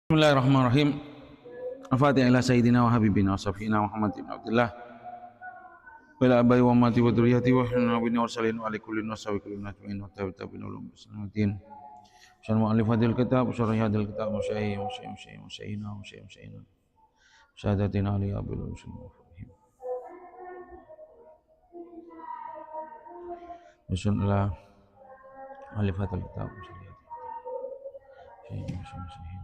Bismillahirrahmanirrahim. Al-Fatihah ila sayyidina wa habibina wa syafiina Muhammad ibn Abdullah wa ila abai wa ummati wa dzurriyyati wa nabiyina wa mursalin wa ali kullin wa sahbihi kullin ajma'in wa tabi'in ulum bisalatin. Syarh mu'allif hadhil kitab wa syarh hadhil kitab wa syaihi wa syaihi wa syaihi wa syaihi wa syaihi wa syaihi sadatina ali abil muslimin. Bismillah alif hadhil kitab wa syarh hadhil kitab wa syaihi.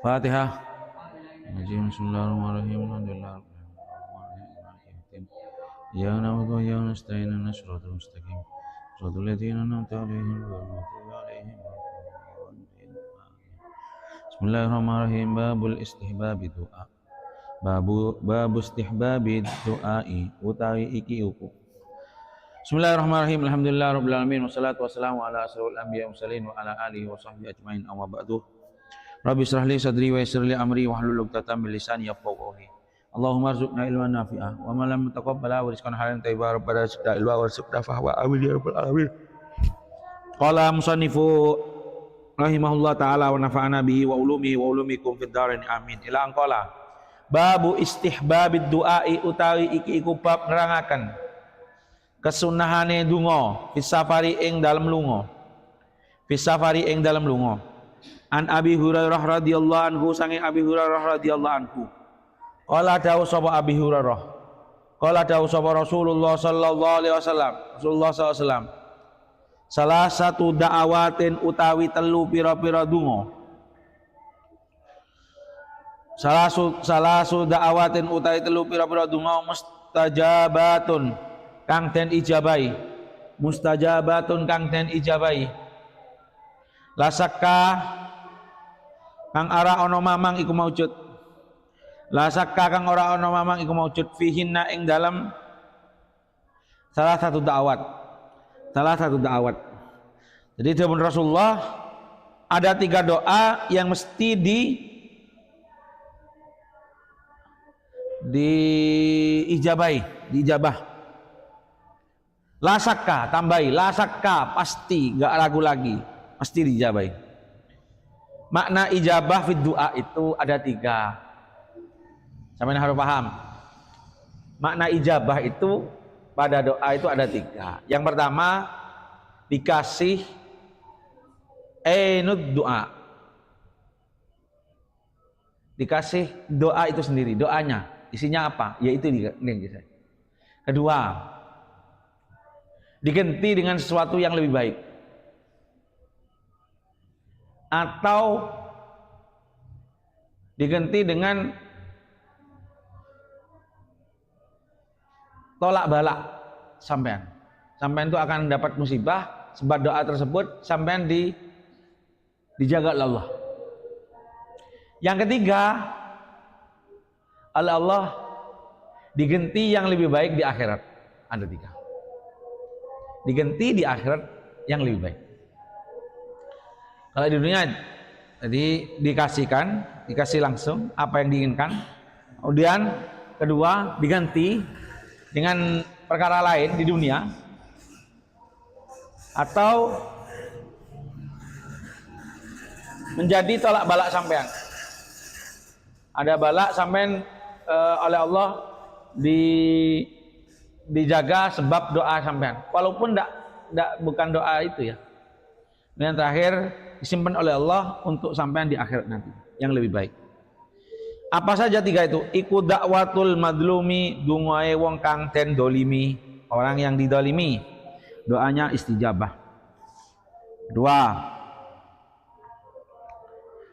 Fatihah. Bismillahirrahmanirrahim. Alhamdulillah. Ya na'budu wa iyyaka nasta'in ihdinas siratal mustaqim. Siratal ladzina an'amta 'alaihim ghairil maghdubi 'alaihim waladdallin. Bismillahirrahmanirrahim. Babul istihbabi du'a. Babu istihbabi du'ai utawi iki uku. Bismillahirrahmanirrahim. Alhamdulillah rabbil alamin wassalatu wassalamu ala asrofil anbiya wal mursalin wa ala alihi wa sahbihi ajmain amma ba'du. Rabbi israh li sadri wa yassir li amri wahlul 'uqdatam min lisani yafqahu qawli. Allahumma arzuqna ilman nafi'a wa ma lam taqabbal wa rizqan halalan thayyiban rabbana zidna ilma warzuqna fahma amin ya rabbal alamin. Qala musannifu rahimahullah taala wa nafa'ana bihi wa ulumihi wa ulumikum fid dharain amin. Ila an qala babu istihbabid du'ai utawi iki iku bab nerangaken kesunahane donga fisafari ing dalem lunga. Fisafari ing dalem lunga. An Abi Hurairah radhiyallahu anhu sange Abi Hurairah radhiyallahu anhu. Qala dawuh sapa Abi Hurairah. Qala dawuh sapa Rasulullah sallallahu alaihi wasallam. Rasulullah sallallahu alaihi wasallam. Salah satu da'awatin utawi telu pira-pira donga. Salah satu da'awatin utawi telu pira-pira donga mustajabatun kang den ijabai, mustajabatun kang den ijabai, lasakka kang ora ana mamang iku maujud, lasakka kang ora ana mamang iku maujud fihinna ing dalam salah satu dakwat, salah satu dakwat. Jadi zaman Rasulullah ada tiga doa yang mesti diijabai, diijabah. Lasakka, tambahi, lasakka pasti, nggak ragu lagi, pasti diijabai. Makna ijabah fid doa itu ada tiga. Sampeyan harus paham. Makna ijabah itu pada doa itu ada tiga. Yang pertama dikasih enud doa. Dikasih doa itu sendiri, doanya. Isinya apa? Yaitu ini. Kedua, diganti dengan sesuatu yang lebih baik atau diganti dengan tolak balak sampean. Sampean itu akan dapat musibah sebab doa tersebut sampean dijaga oleh Allah. Yang ketiga, oleh Allah diganti yang lebih baik di akhirat. Ada tiga. Diganti di akhirat yang lebih baik. Kalau di dunia jadi dikasihkan, dikasih langsung apa yang diinginkan. Kemudian kedua diganti dengan perkara lain di dunia atau menjadi tolak balak sampean. Ada balak sampean oleh Allah dijaga sebab doa sampean. Walaupun ndak bukan doa itu ya. Dan yang terakhir disimpan oleh Allah untuk sampean di akhirat nanti yang lebih baik. Apa saja tiga itu? Iku dakwatul madlumi dungae wong kang den dolimi, orang yang didolimi, doanya istijabah. Dua,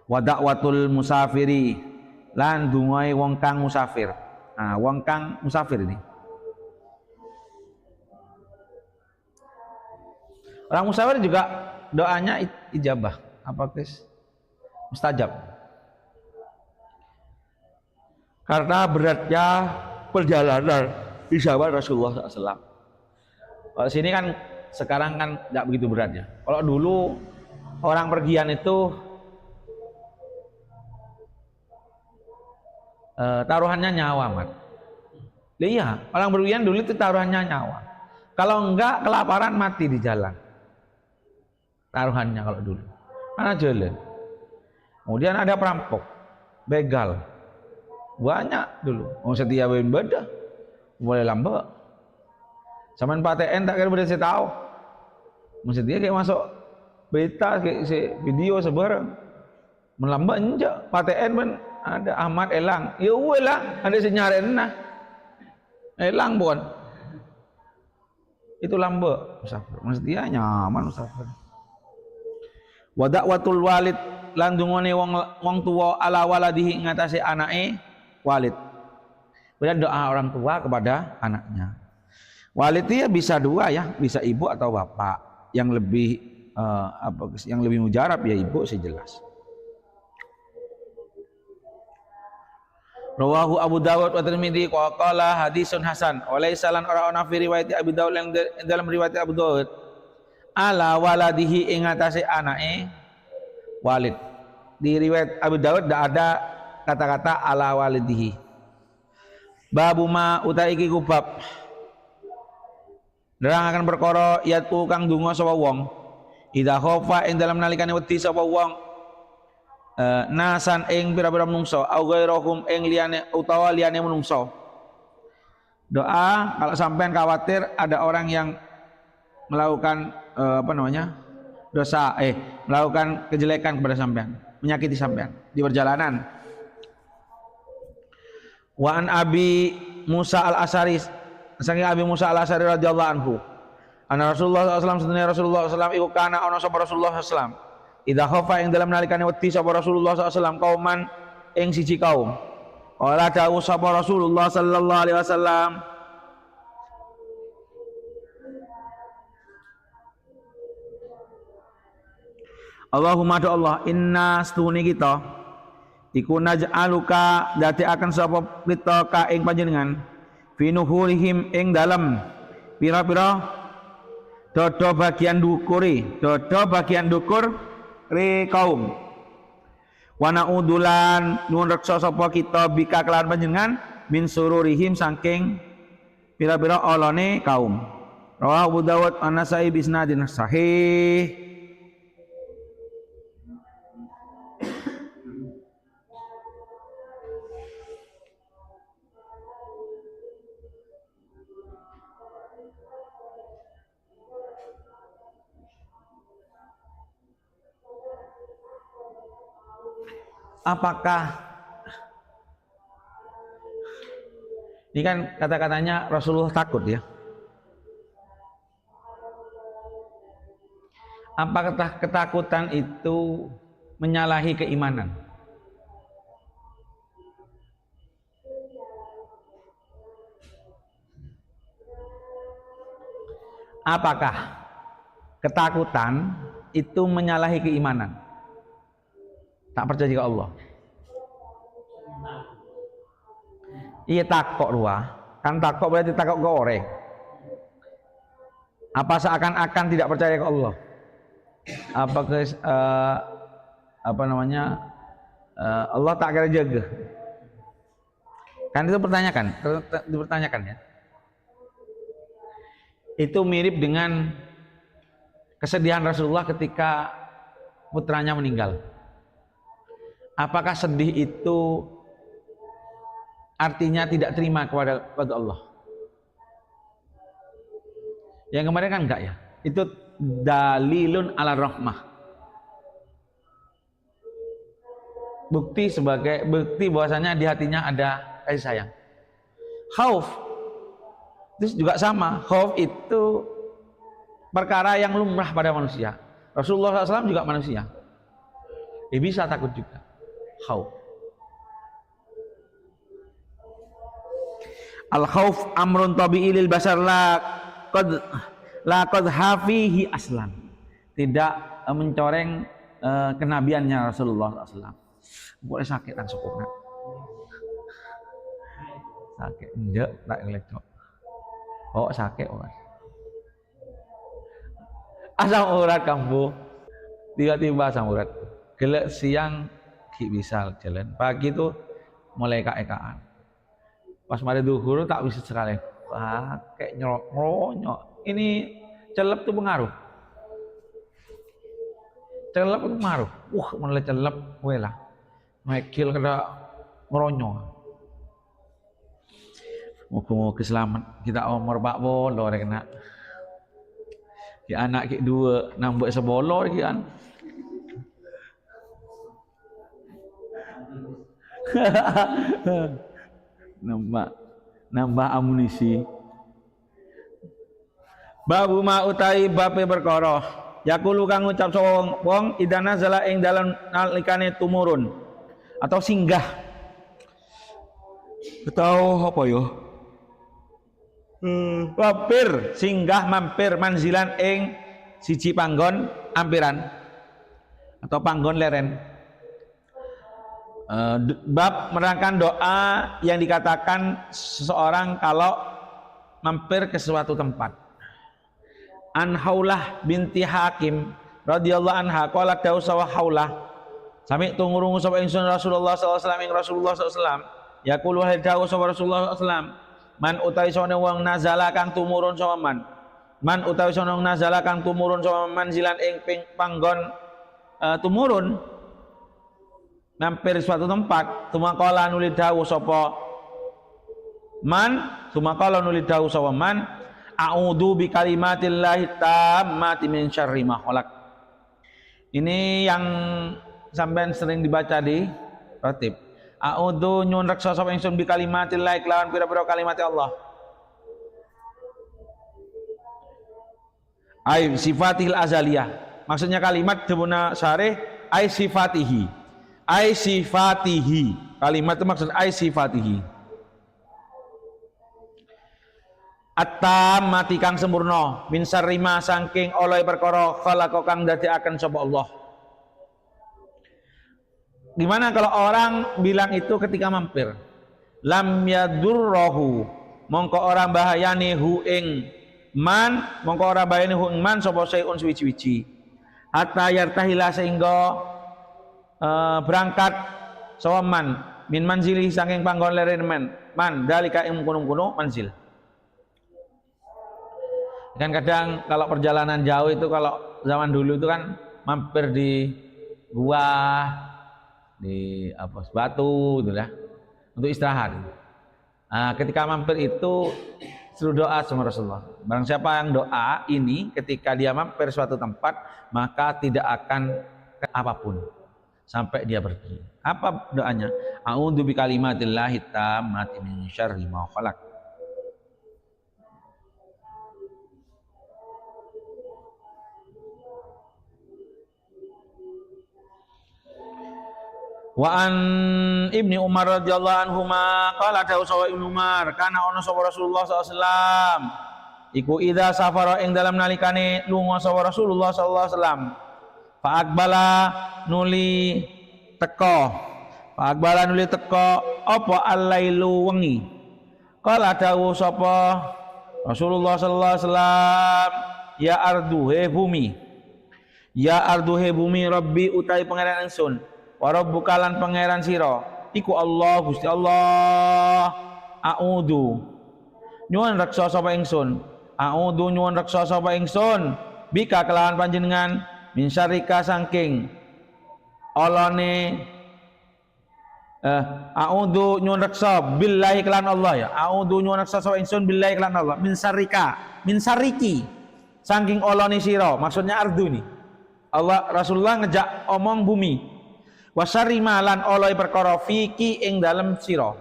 wa dakwatul musafiri lan dungae wong kang musafir. Nah, wong kang musafir ini. Orang musafir juga doanya ijabah, apa Chris? Mustajab. Karena beratnya perjalanan di zaman Rasulullah SAW. Kalau sini kan sekarang kan nggak begitu berat ya. Kalau dulu orang pergian itu taruhannya nyawa, Mat. Iya, orang berpergian dulu itu taruhannya nyawa. Kalau enggak kelaparan mati di jalan. Taruhannya kalau dulu. Karena jalan. Kemudian ada perampok, begal. Banyak dulu. Wong setia ben beda. Boleh lambat. Zaman PTN tak kira beda saya tahu. Mesti dia kayak masuk berita kayak si video sebarang. Melambat enjak. PTN pun ada Ahmad Elang. Ya lah, ada si nyaren nah. Elang bukan. Itu lambat musafir. Mesti dia nyaman musafir. Wa da'watul walid lan dungane wong wong tuwa ala waladihi ngatasé anake walid. Kemudian doa orang tua kepada anaknya. Walid itu ya bisa dua ya, bisa ibu atau bapak. Yang lebih yang lebih mujarab ya ibu sih jelas. Rawahu Abu Dawud wa Tirmidzi wa qala hadisun hasan. Wa laisa lan ora ana fi riwayat Abu Dawud yang dalam riwayat Abu Dawud ala waladihi ing atase anake walid. Di riwayat Abu Dawud tidak ada kata-kata ala walidihi. Babu ma utai iki kubab nerangaken perkara yatu kang donga sapa wong idza khofa ing dalam nalikane wedi sapa wong nasan ing pira-pira menungso au ghairahum ing liyane utawa liyane menungso. Doa kalau sampean khawatir ada orang yang melakukan dosa, melakukan kejelekan kepada sampean, menyakiti sampean di perjalanan. Wa an Abi Musa al-Asy'ari, saking Abi Musa al-Asy'ari radhiyallahu anhu, anna Rasulullah sallallahu alaihi wasallam, sedene Rasulullah sallallahu alaihi wasallam iku kana ana sapa Rasulullah sallallahu alaihi wasallam idza khafa ing dalam nalikane wedi sapa Rasulullah sallallahu alaihi wasallam kauman ing siji kaum. Qala dawuh sapa Rasulullah sallallahu alaihi wasallam, Allahumma do Allah inna stuni kita iku naj'aluka dadekaken sapa kita ka ing panjenengan finuhurihim ing dalem pira-pira dodo bagian dukuri, dodo bagian dukur ri kaum. Wa na'udulan nyuwun reksa sapa kita bika kelawan panjenengan min sururihim saking pira-pira olone kaum. Rawahu Abu Dawud an-Nasa'i bi isnadin sahih. Apakah ini kan kata-katanya Rasulullah takut ya? Apakah ketakutan itu menyalahi keimanan? Apakah ketakutan itu menyalahi keimanan? Tak percaya ke Allah. Iya takok ruah. Kan takok berarti takok ke orang. Apa seakan-akan tidak percaya ke Allah? Apa ke Allah tak kira jaga? Kan itu pertanyakan, dipertanyakan ya. Itu mirip dengan kesedihan Rasulullah ketika putranya meninggal. Apakah sedih itu artinya tidak terima kepada Allah? Yang kemarin kan enggak ya. Itu dalilun ala rahmah. Bukti sebagai bukti bahwasanya di hatinya ada kasih sayang. Khauf itu juga sama. Khauf itu perkara yang lumrah pada manusia. Rasulullah SAW juga manusia. Ya bisa takut juga. Khauf. Al khauf amrun tabi'i lil bashar la qad hafihi aslan. Tidak mencoreng kenabiannya Rasulullah SAW. Boleh sakit langsung kok. Sakit enggak tak ngelecok. Oh sakit orang. Asam urat kambuh. Tiba-tiba asam urat. Gelek siang bisa jalan. Pagi tuh mulai kaekaan. Pas mari duhur tak bisa sekali. Wah, kayak nyok. Ini celep tuh pengaruh. Celep itu maruh. Wah, mulai celep kowe lah. Mekil kena ngeronyo. Moga-moga selamat. Kita umur pak bolo kena. Ki anak ki dua nambah sebolo ki an. Nambah amunisi. Babu ma utai bape perkara. Yaqulu kang ngucap sapa wong idana zala ing dalem nalikane tumurun atau singgah atau apa yo? Mampir, singgah mampir manzilan ing siji panggon ampiran atau panggon leren. Bab menerangkan doa yang dikatakan seseorang kalau mampir ke suatu tempat. An Haulah binti Hakim radhiyallahu anha qalat dawu sawa Haulah sami tungurungu sapa ingsun Rasulullah sallallahu alaihi wasallam ing Rasulullah sallallahu alaihi wasallam yaqulu hal dawu sapa Rasulullah sallallahu alaihi wasallam man utawi sone wong nazala kang tumurun sapa man, man utawi sone wong nazala kang tumurun sapa manzilan ing panggon tumurun mampir suatu tempat tumakala nuli dawuh sapa man, tumakala nuli dawuh sapa man a'udzu bi kalimatillahi tammati min syarri ma khalaq. Ini yang sampean sering dibaca di ratib. A'udzu nyuwun reksa sapa ingsun bi kalimatillahi kelawan pira-pira kalimat Allah. Ai sifatihil azaliyah. Maksudnya kalimat dibuna syarih ai sifatihi. Ai sifatihi. Kalimat itu maksud ai sifatihi. At-tammati kang sempurna min syarri ma saking oleh perkara khalaqa kang dadekaken sapa Allah. Gimana kalau orang bilang itu ketika mampir? Lam yadurruhu mongko ora bahayani hu ing man, mongko ora bahayani hu ing man sapa sayun suwi-wiji. Hatta yartahila sehingga berangkat sapa man min manzili saking panggon leren man, man dalika ing kono-kono manzil. Kan kadang kalau perjalanan jauh itu kalau zaman dulu itu kan mampir di gua, di apa batu gitu ya, untuk istirahat. Nah, ketika mampir itu suruh doa sama Rasulullah. Barang siapa yang doa ini ketika dia mampir suatu tempat, maka tidak akan ke apapun sampai dia pergi. Apa doanya? A'udzu bikalimatillahi tammati min syarri ma khalaq. Wa an Ibni Umar radhiyallahu anhuma qala dawu sawa Ibnu Umar kana ono sapa Rasulullah sallallahu alaihi wasallam iku idza safara ing dalam nalikane lunga sapa Rasulullah sallallahu alaihi wasallam fa aqbala nuli teka, fa aqbala nuli teka apa al-lailu wengi qala dawu sapa Rasulullah sallallahu alaihi wasallam ya ardu he bumi, ya ardu he bumi rabbi utai pangeran ingsun wa rabbuka lan pangeran sira iku Allah Gusti Allah. A'udzu nyuwun reksa sapa ingsun, a'udzu nyuwun reksa sapa ingsun bika kelawan panjenengan min syarrika saking olone a'udzu nyuwun reksa billahi kelawan Allah ya, a'udzu nyuwun reksa sapa ingsun billahi kelawan Allah min syarrika, min syarriki saking olone sira, maksudnya ardu ini Allah Rasulullah ngejak omong bumi. Wasari malan oleh perkara fiki ing dalem sira.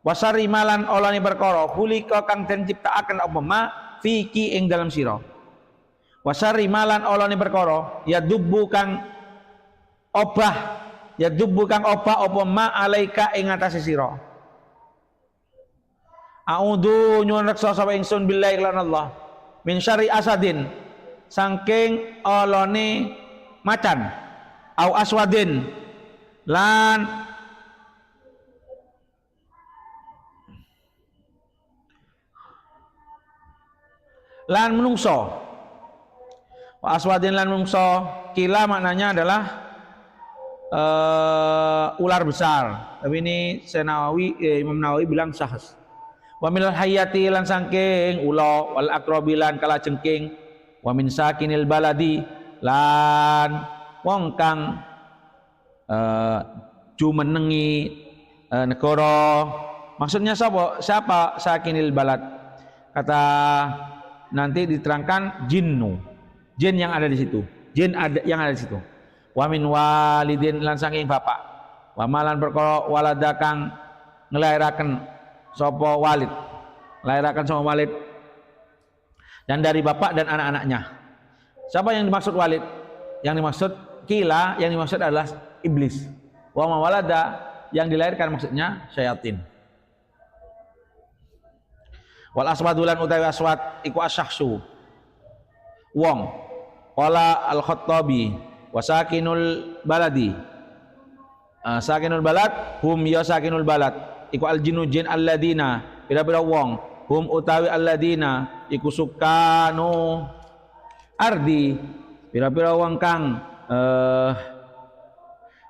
Wasari malan oleh perkara hulika kang den ciptakaken apa ma fiki ing dalem sira. Wasari malan oleh perkara ya dubbu kang obah, ya dubbu kang obah apa ma alaika ing atase sira. A'udzu nyuwun reksa sapa ingsun billahi lan Allah min syarri asadin saking olone macan au aswadin lan lan menungso. Wa aswadin lan menungso kila maknanya adalah ular besar. Tapi ini Senawawi, Imam Nawawi bilang sahas. Wa minal hayati lan sangking ula wal akrobi lan kalajengking wa min sakinil baladi lan wong kang jumenengi negara. Maksudnya siapa? Siapa sakinil balad? Kata nanti diterangkan jinnu. Jin yang ada di situ. Jin ada yang ada di situ. Wa min walidin lan saking bapak. Wa ma lan perkara walada kang nglairaken sapa walid. Lairaken sapa walid, dan dari bapak dan anak-anaknya. Siapa yang dimaksud walid? Yang dimaksud qila, yang dimaksud adalah iblis. Wa ma walada, yang dilahirkan maksudnya syayatin. Wal aswadu lan utawi aswad iku asyakhsu. Wong. Qala al-Khattabi wa sakinul baladi. Sakinul balad hum ya sakinul balad iku al jinnu jin alladina pira-pira wong hum utawi alladina iku sukanu ardi pira-pira wong kang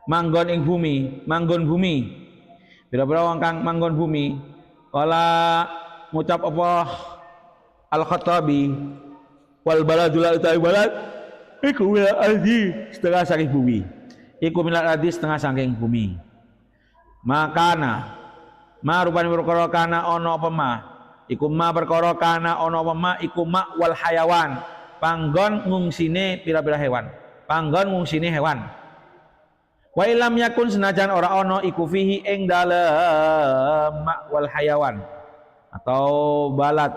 manggon ing bumi, manggon bumi, pira-pira wong kang manggon bumi. Kala ngucap apa Al-Khattabi wal baladul utawi balad iku minal ardi setengah saking bumi, iku minal ardi setengah saking bumi. Makana ma rupane perkara kana ana apa ma iku ma perkara kana ana apa ma iku ma wal hayawan panggon ngungsine pira-pira hewan, panggon ngungsine hewan. Wa illam yakun senajan ora ana iku fihi ing dalem ma wal hayawan atau balad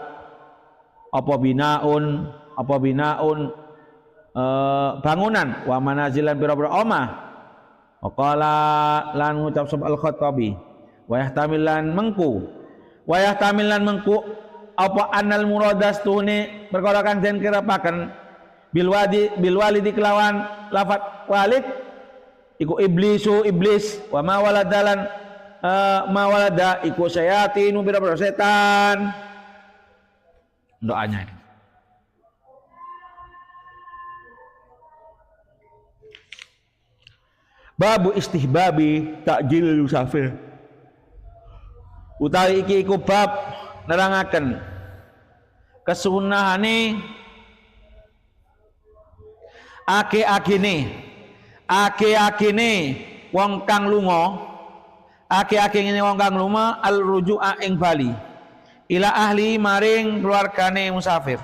apa binaun bangunan wa manazilan pira-pira omah. Waqala lan ngucap sapa Al-Khattabi wa yahtamil lan mengku, wa yahtamil lan mengku apa anal muradas tuhune perkara kang den kirepaken bil wadi bil walidi kelawan lafat walid iku iblisu iblis wa ma waladalan ma walada iku syayatinu pira-pira setan. Doanya ini. Babu istihbabi takjil musafir. Utawi iki iku bab nerangaken kesunahane ake-akene ake-akene wong kang lunga, ake-akene wong kang lunga al ruju'a ing bali ila ahli maring keluargane musafir,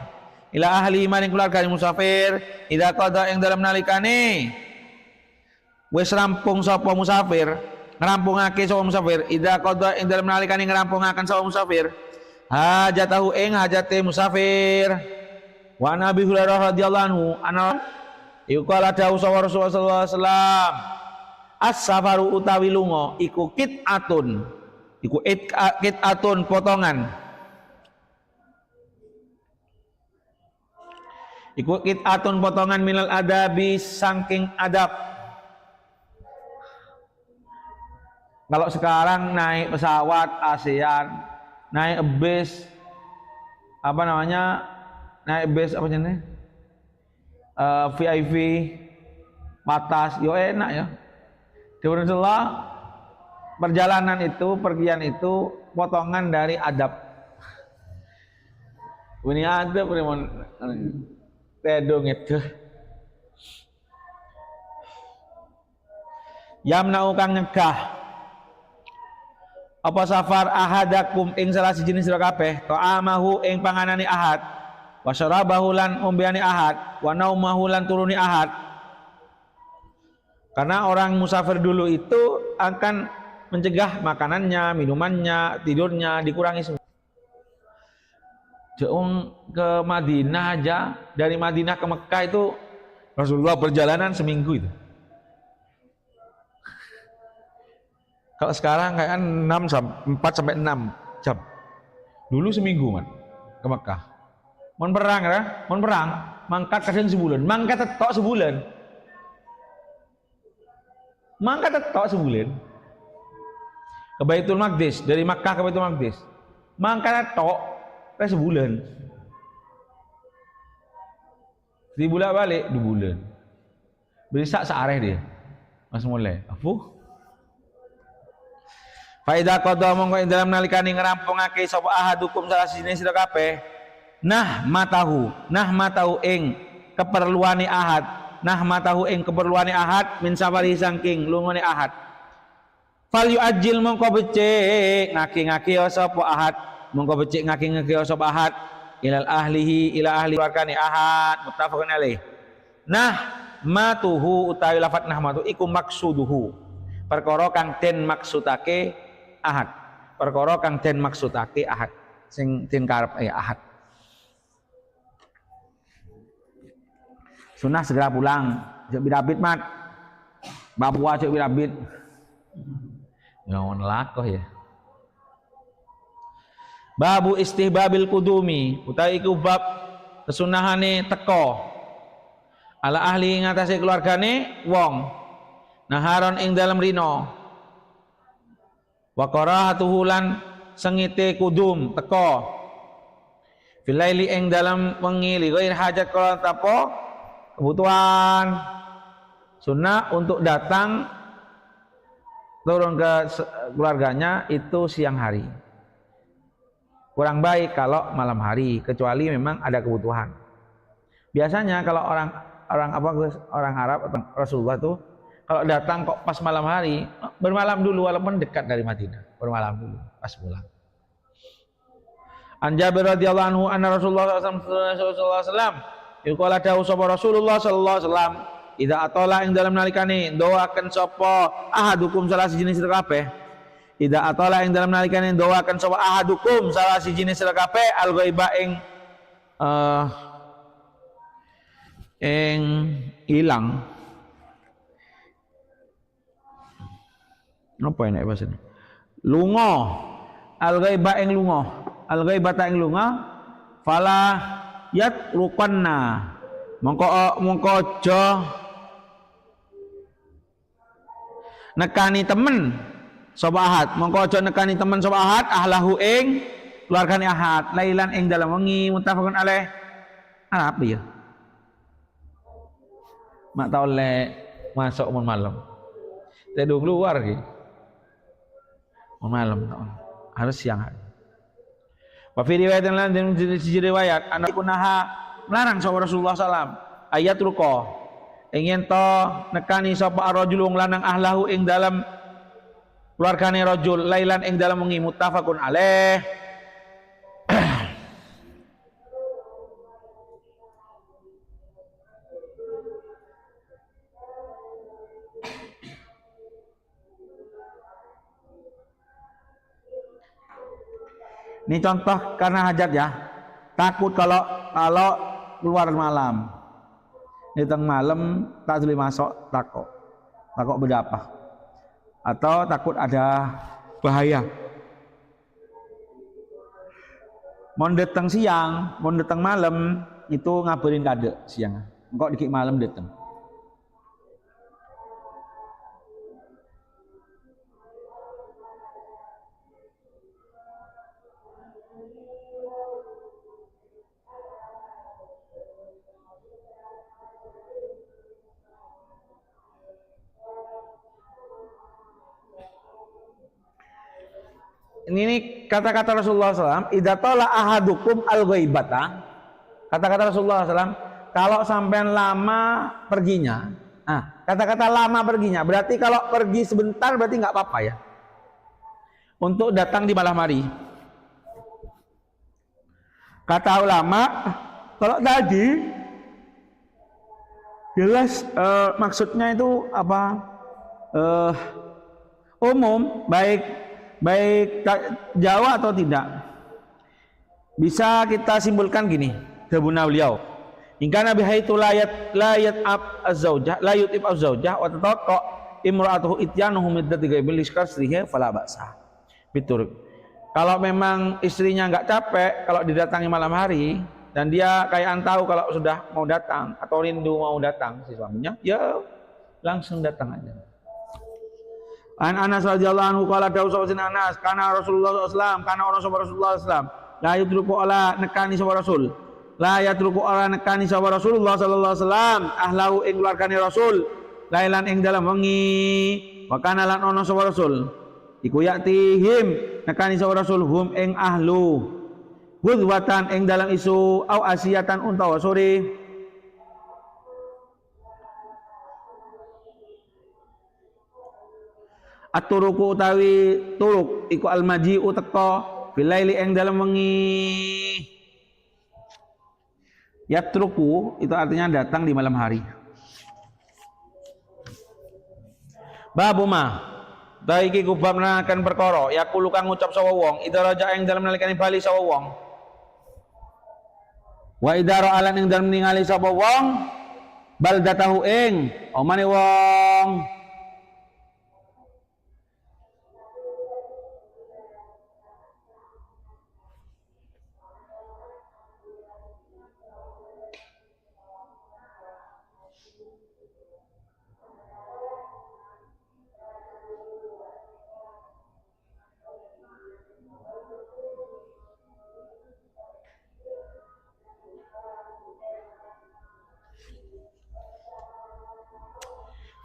ila ahli maring keluargane musafir idza qada ing dalem nalikane wis rampung sapa musafir, ngrampungake sapa musafir idza qada ing dalem nalikane ngrampungaken sapa musafir hajatahu ing hajate musafir. Wa Nabi Hurairah radhiyallahu anhu ana iku kala dawuh sapa Rasulullah sallallahu alaihi wasallam as-safaru utawi lunga iku kit'atun, iku kit'atun potongan, iku kit'atun potongan minal adabi saking adab. Kalau sekarang naik pesawat ASEAN, naik bis apa namanya, naik bis apa jenis VIP batas, yo enak ya. Di Rasulullah perjalanan itu, pergian itu potongan dari adab. Ini adab tedong itu. Yamna'u kang nyegah apa safar ahadakum ing salah siji sira kabeh ta'amahu ing panganane ahad wa syarabahu lan ombeane ahad wa naumahu lan turuni ahad. Karena orang musafir dulu itu akan mencegah makanannya, minumannya, tidurnya dikurangi semua. Jauh ke Madinah aja, dari Madinah ke Mekah itu Rasulullah perjalanan seminggu itu. Kalau sekarang kayak 4 sampai 6 jam. Dulu seminggu man ke Mekah. Mon perang ya, mon perang, mangkat kadang sebulan, mangkat tetok sebulan. Mangkat tetok sebulan. Ke Baitul Maqdis, dari Makkah ke Baitul Maqdis. Mangkat tetok kayak sebulan. Di bolak-balik 2 bulan. Bisa seareh dia. Mas mulai. Apa? Faida qada mongko ing dalem nalikane ngrampungake sapa ahadukum salah sijine sira kabeh nah matahu ing keperluane ahad, nahmatahu ing keperluane ahad min safari saking lungane ahad. Fal yu'ajjil mongko becik ngaki-ngaki sapa ahad, mongko becik ngaki-ngaki sapa ahad ilal ahlihi ila ahli keluargane ahad muttafaqun alaih. Nah matuhu utawi lafat nahmatu iku maksuduhu perkara kang den maksudake ahad, perkara kang den maksudake ahad sing den karep ahad. Sunah segera pulang, cek birabit mat. Papua cek birabit. Ya ngono lakoh ya. Babu istihbabil kudumi utawi iku bab kesunahane teko ala ahli ngatasé keluargane wong naharon ing dalem rino wa qarahatuhu lan sengite kudum teko filaili ing dalem wengi li ghair hajat kala tapo kebutuhan. Sunnah untuk datang turun ke keluarganya itu siang hari. Kurang baik kalau malam hari, kecuali memang ada kebutuhan. Biasanya kalau orang Arab atau Rasulullah tuh kalau datang kok pas malam hari, bermalam dulu walaupun dekat dari Madinah, bermalam dulu pas pulang. An Jabir radhiyallahu anhu anna Rasulullah sallallahu alaihi wasallam yuqala dawu sapa Rasulullah sallallahu alaihi wasallam idza atala ing dalem nalikane doaken sapa ahadukum salah siji sira kabeh. Idza atala ing dalem nalikane doaken sapa ahadukum salah siji sira kabeh al ghaiba ing ing ilang. Apa enak bahasane? Lunga al ghaiba ing lunga, al ghaibata ing lunga fala yat rukanna mongko mongko aja nekani temen sapa ahad, mongko aja nekani temen sapa ahad ahlahu ing keluargane ahad lailan ing dalem wengi muttafaqun alaih. Arab ya mak tau le masuk mun malam tedung keluar ki mun malam harus siang hari. Wa fi riwayatin lan den siji riwayat ana kunaha melarang sapa Rasulullah sallam ayat ruqa ing yen to nekani sapa ar-rajul wong lanang ahlahu ing dalem keluargane rajul lailan ing dalem wengi muttafaqun alaih. Ini contoh karena hajat ya. Takut kalau keluar malam. Datang malam tak boleh masuk, takut. Takut berapa? Atau takut ada bahaya. Mau datang siang, mau datang malam itu ngabarin kade siang. Engkau dikit malam datang. Ini kata-kata Rasulullah SAW, idza tala ahadukum al-ghaibata. Kata-kata Rasulullah SAW, kalau sampean lama perginya, nah, kata-kata lama perginya, berarti kalau pergi sebentar berarti nggak apa-apa ya. Untuk datang di malam hari. Kata ulama, kalau tadi jelas maksudnya itu apa? Umum, baik jauh atau tidak. Bisa kita simpulkan gini, debuna beliau. Hingga Nabi haitsu la yat ab azzaujah la yutib azzaujah wa tataqqa imra'atuhu ityanuhu middati ghaibil kasrihi fala ba'sa. Bitur. Kalau memang istrinya nggak capek kalau didatangi malam hari dan dia kayak tahu kalau sudah mau datang atau rindu mau datang si suaminya, ya langsung datang aja. An Anas radhiyallahu anhu qala dawu sapa Anas kana Rasulullah sallallahu alaihi wasallam kana ana sapa Rasulullah sallallahu alaihi wasallam la yutruku ala nekani sapa Rasul la yatruku ala nekani sapa Rasulullah sallallahu alaihi wasallam ahlahu ing keluargane Rasul lailan ing dalem wengi wa kana lan ana sapa Rasul iku yaktihim nekani sapa Rasul hum ing ahlu gudwatan ing dalam isu au asiyatan utawa sore. At-turuku utawi turuk iku al-maji'u teka bilaili ing dalem wengi. Yatruku itu artinya datang di malam hari. Babu ma Baiki kubab nerangkan perkara yaqulu kang ngucap sapa wong idza raja ing dalem nalikane bali sapa wong. Wa idza ra'a lan ing dalem ningali sapa wong baldatahu ing omane wong.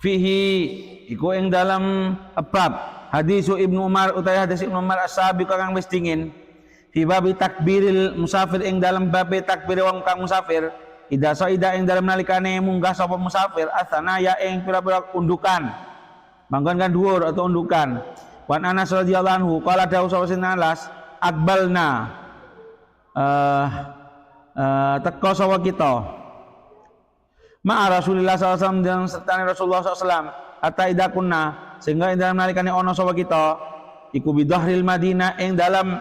Fihi iku ing dalam bab hadisu Ibnu Umar utawi hadis Ibnu Umar as-sabiq kang wis dingin fi babi takbiril musafir ing dalam bab takbir wong kang musafir idza saida ing dalam nalikane munggah sapa musafir asana ya ing pira-pira undukan manggon kan dhuwur atau undukan. Wan Anas radhiyallahu anhu qala dawuh sapa sinten Anas akbalna teka sapa kita ma'a Rasulillah sallallahu alaihi wasallam dan sertane Rasulullah sallallahu alaihi wasallam hatta idza kunna sehingga ing dalam nalikane ana sapa kita iku bidahril Madinah ing dalam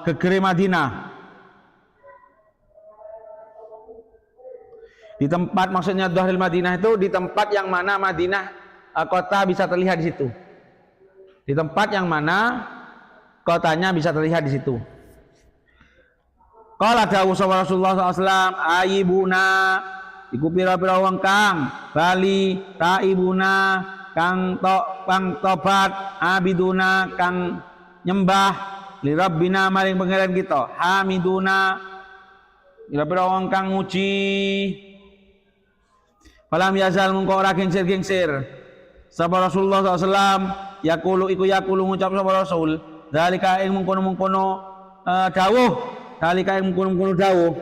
gegere Madinah di tempat, maksudnya dahril Madinah itu di tempat yang mana Madinah kota bisa terlihat di situ, di tempat yang mana kotanya bisa terlihat di situ. Qala dawuh sapa Rasulullah sallallahu alaihi wasallam ayibuna iku pira-pira wong kang bali taibuna kang to kang tobat abiduna kang nyembah li rabbina maring pangeran kita hamiduna pira-pira wong kang muji. Falam yazal mungko ora gengsir-gengsir sapa Rasulullah sallallahu alaihi wasallam yaqulu iku yaqulu ngucap sapa Rasul zalika ing mungkono-mungkono dawuh zalika ing mungkono-mungkono dawuh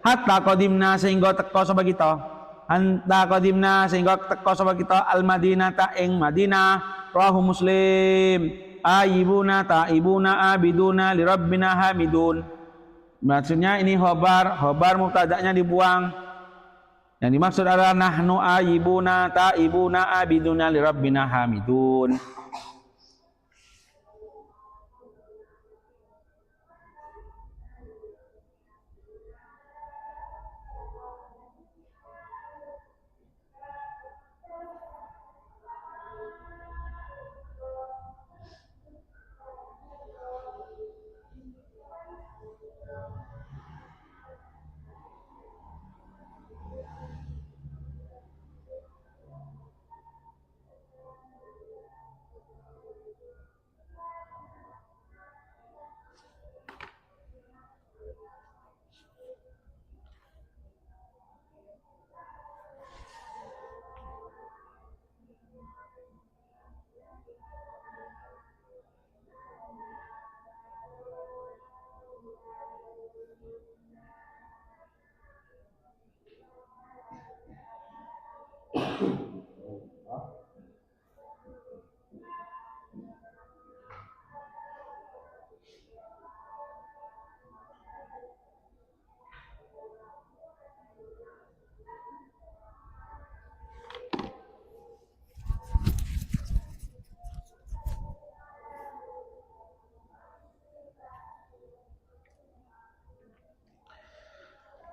hatta qadimna sehingga teka sapa kita hatta qadimna sehingga teka sapa kita al Madinah ing Madinah. Rawahu Muslim. Ayibuna taibuna abiduna li rabbina hamidun. Maksudnya ini khobar, khobar mubtada'nya dibuang. Yang dimaksud adalah nahnu ayibuna taibuna abiduna li rabbina hamidun.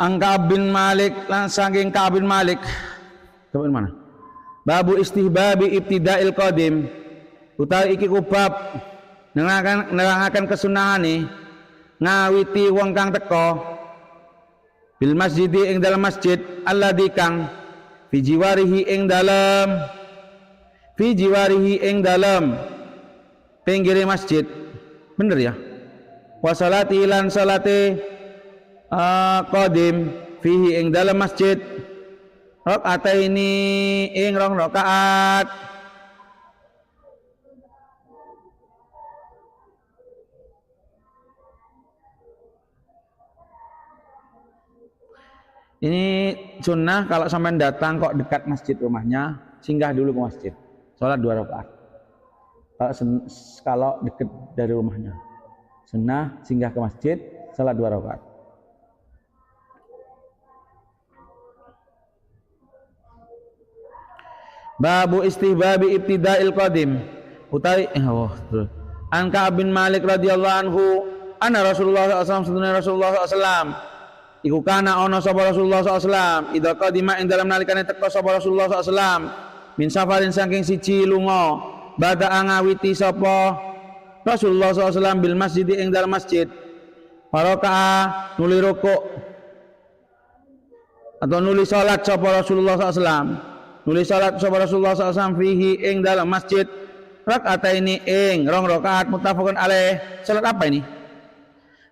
Angka bin Malik lan saking Ka'ab bin Malik. Coba mana? Babu istihbabi ibtida'il qadim. Utawi iki kubab nerangaken kesunahane ngawiti wong kang teka bil masjidi ing dalam masjid alladzi kang fi jiwarihi ing dalam fi jiwarihi ing dalam pinggire masjid. Bener ya? Wa salati lan salate qadim fihi ing dalam masjid rakaataini ing rong rakaat. Ini sunnah kalau sampean datang kok dekat masjid rumahnya, singgah dulu ke masjid, sholat 2 rakaat. Kalau dekat dari rumahnya. Sunnah singgah ke masjid, salat 2 rakaat. Babu istihbabi ibtida'il qadim. Utawi terus. An Ka'ab bin Malik radhiyallahu anhu, anna Rasulullah sallallahu alaihi wasallam, sunah Rasulullah sallallahu alaihi wasallam. Iku kana ana sapa Rasulullah sallallahu alaihi wasallam, idza qadima ing dalem nalikane teka sapa Rasulullah sallallahu alaihi wasallam min safarin saking siji lunga, bada ngawiti sapa Rasulullah sallallahu alaihi wasallam bil masjid ing dalem masjid. Faraka'a nuli rukuk atau nuli salat sapa Rasulullah sallallahu alaihi wasallam. Nuli salat sapa Rasulullah sallallahu alaihi wasallam fihi ing dalem masjid rakaataini ing rong rakaat muttafaqun alaih. Salat apa ini?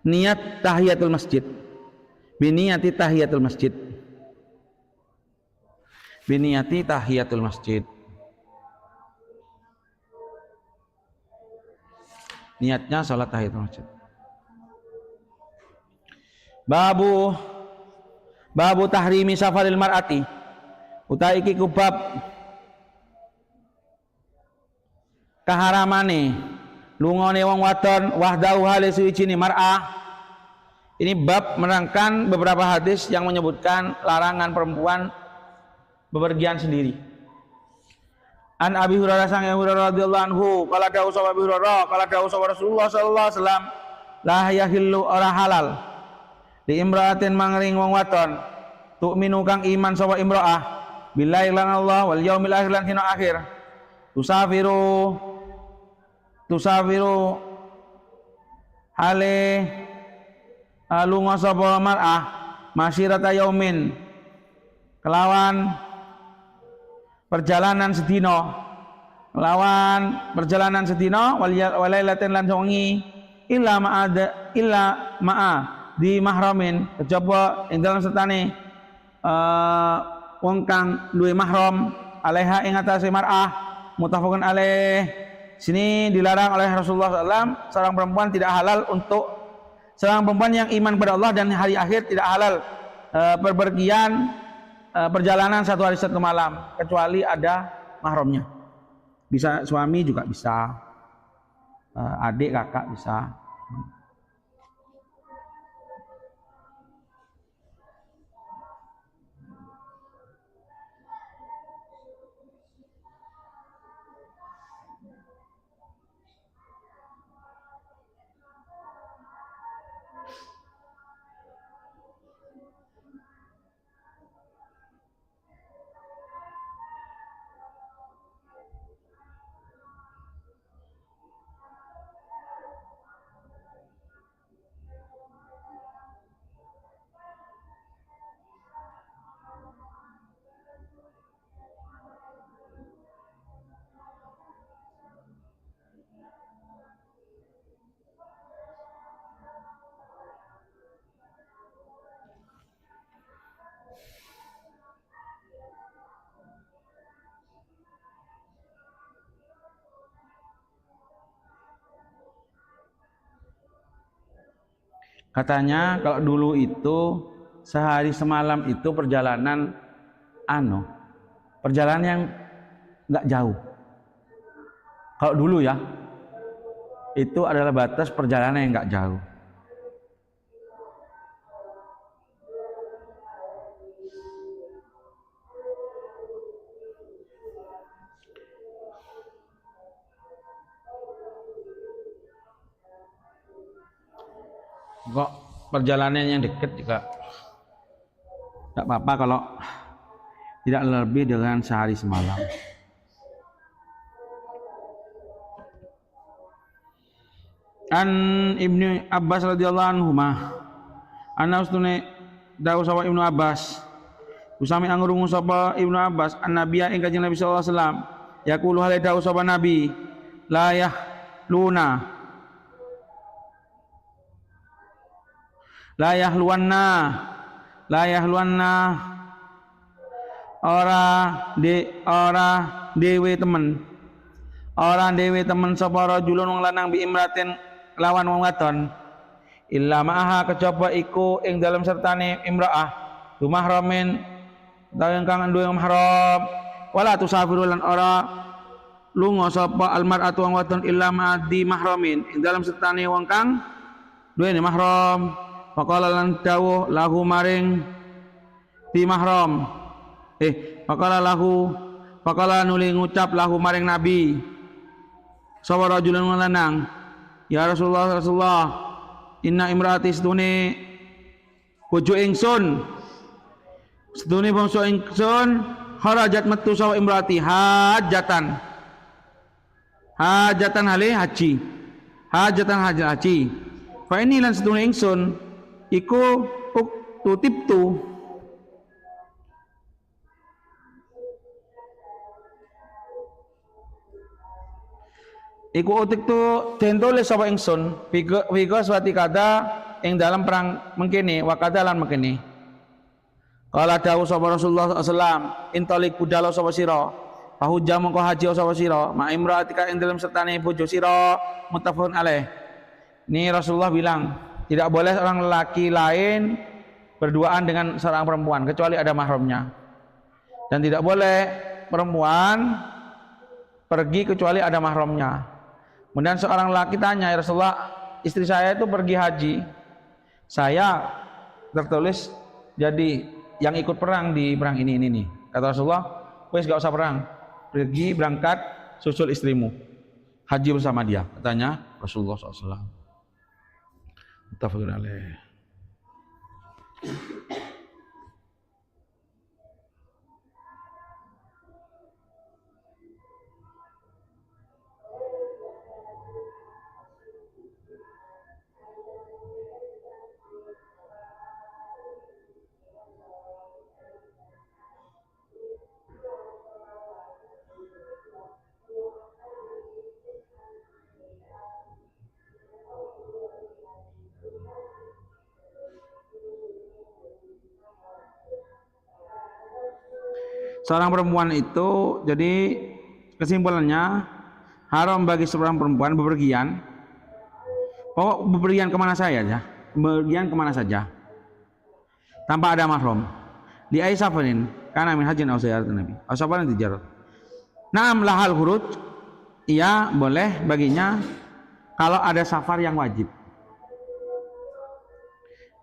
Niat tahiyatul masjid. Biniyati tahiyatul masjid. Biniyati tahiyatul masjid. Niatnya salat tahiyatul masjid. Babu tahrimi safaril mar'ati. Utai iki kubab kaharamane lungone wong wadon wahdahu hale suwijine mar'ah. Ini bab menerangkan beberapa hadis yang menyebutkan larangan perempuan bepergian sendiri. An Abi Hurairah sang Abi Hurairah radhiyallahu anhu, qala dawuh sapa Abi Hurairah, qala dawuh sapa Rasulullah sallallahu alaihi wasallam, la yahillu ora halal li imra'atin mangring wong wadon tu'minu kang iman sapa imra'ah billahi lan Allah wal yaumil akhir lan dina akhir, tusafiru hale lunga sapa mar'ah masirata yaumin kelawan perjalanan sedina, kelawan perjalanan sedina walailatin lan wengi illa ma'ada illa ma'a di mahramin kejaba ing dalem sertane wong kang duwe mahram alaiha ing atase mar'ah muttafaqun alaih. Sini dilarang oleh Rasulullah sallallahu alaihi wasallam seorang perempuan tidak halal untuk seorang perempuan yang iman kepada Allah dan hari akhir tidak halal perpergian perjalanan satu hari satu malam kecuali ada mahramnya. Bisa suami juga bisa, adik kakak bisa. Katanya kalau dulu itu sehari semalam itu perjalanan perjalanan yang nggak jauh. Kalau dulu ya, itu adalah batas perjalanan yang nggak jauh. Kok perjalanan yang dekat juga tidak apa-apa kalau tidak lebih dengan sehari semalam. An Ibnu Abbas radhiyallahu anhuma, anna ustune dawuh sapa Ibnu Abbas, usami angrungu sapa Ibnu Abbas an-nabiyya ing Kanjeng Nabi sallallahu alaihi wasallam yaqulu hale dawuh sapa Nabi, la yahluna la yahluwanna la yahluwanna ora de ora dewe temen, ora dewe temen sapa rajulun wong lanang bi imratin lawan wong wadon illa ma'aha kejaba iku ing dalem sertane imra'ah dumahramin utawa ingkang duwe mahram wala tusafiru lan ora lunga sapa almar'atu wong wadon illa ma'di mahramin ing dalam sertane wong kang duweni mahram. Faqala lan dawuh lahu maring di mahram. Faqala lahu, faqala nuli ngucap lahu maring Nabi sapa rajulun lanang, ya Rasulullah, Rasulullah, inna imraati sedune bojo ingsun, sedune bangsa ingsun, kharajat metu sapa imraati hajatan, hajatan hale haji, hajatan haji haji, fa ini lan sedune ingsun iku uktutibtu iku utik tu den tulis sapa ingsun figa swati kada ing dalam perang mengkene wa kada lan mengkene. Kala dawuh sapa Rasulullah sallallahu alaihi wasallam, intalik budalo sapa sira fahujja mongko haji sapa sira ma imraatika ing dalam sertane bojo sira, muttafaqun alaih. Ini Rasulullah bilang tidak boleh seorang lelaki lain berduaan dengan seorang perempuan kecuali ada mahramnya, dan tidak boleh perempuan pergi kecuali ada mahramnya. Kemudian seorang lelaki tanya, ya Rasulullah, istri saya itu pergi haji, saya tertulis jadi yang ikut perang di perang ini nih. Kata Rasulullah, wes gak usah perang, pergi berangkat susul istrimu, haji bersama dia, katanya Rasulullah SAW. Muttafaqun alaih. Seorang perempuan itu, jadi kesimpulannya haram bagi seorang perempuan bepergian. Pokok bepergian kemana saja ya, bepergian kemana saja tanpa ada mahram. Di ai safarin kana min hajjin aw ziyaratin nabi aw safarin tijarat. Naam lahal khuruj, ia boleh baginya kalau ada safar yang wajib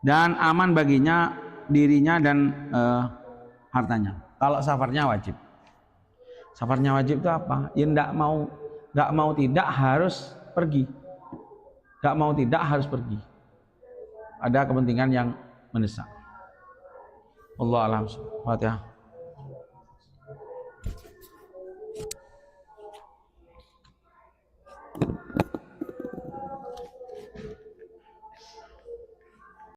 dan aman baginya dirinya dan hartanya. Kalau safarnya wajib. Safarnya wajib itu apa? Ya enggak mau tidak harus pergi. Enggak mau tidak harus pergi. Ada kepentingan yang mendesak. Allah alam. Fatihah.